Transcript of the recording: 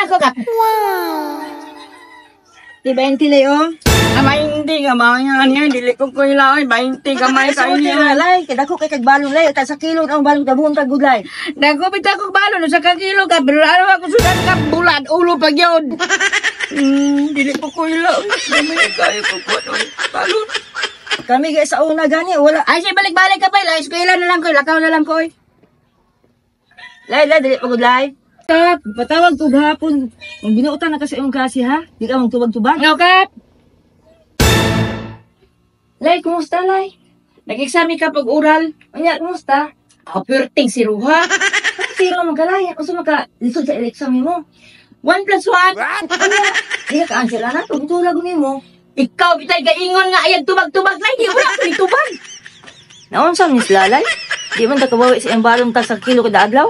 ako, Kap. Di 20 lay oh. Ah, 20 ka ba? Yan, yan, dili ko kuila. Ay, 20 kamay Sa kayo niya niya. lay, kay dako kay kag balon lay, ta sa kilo ang balon tabuon kag gudlay. Nagupit ako balon sa kakilo ka, pero ano ako sudan ka, bulat, ulo pag yun. Dili ko kuila. Gamay kayo ko ko. Balon. Kami gay sa una gani wala. Ay, sige, balik-balik ka pa. Lay, eskwela na lang ko. Lakaw na lang ko, oy. Lay lay dili pa gud lay. Kap, patawag ko gahapon. Ang binuotan na kasi imong klase ha. Di ka magtubag-tubag. No, Kap. Lay, kumusta lay? Nag-exam ka pag oral. Unya, kumusta? Ako, purting si Ruha. Siro man ka lay? Unsa man ka lisod sa exam nimo? 1 plus 1. Unya, di ka ka-answer ana, tugtulag nimo. Ikaw, bitay gaingon nga ayag tubag-tubag. Lay, di wala ko ni tubag. Naunsa ni sila lay? Di man ta kabawi sa iyang balon ta sa kilo kada adlaw?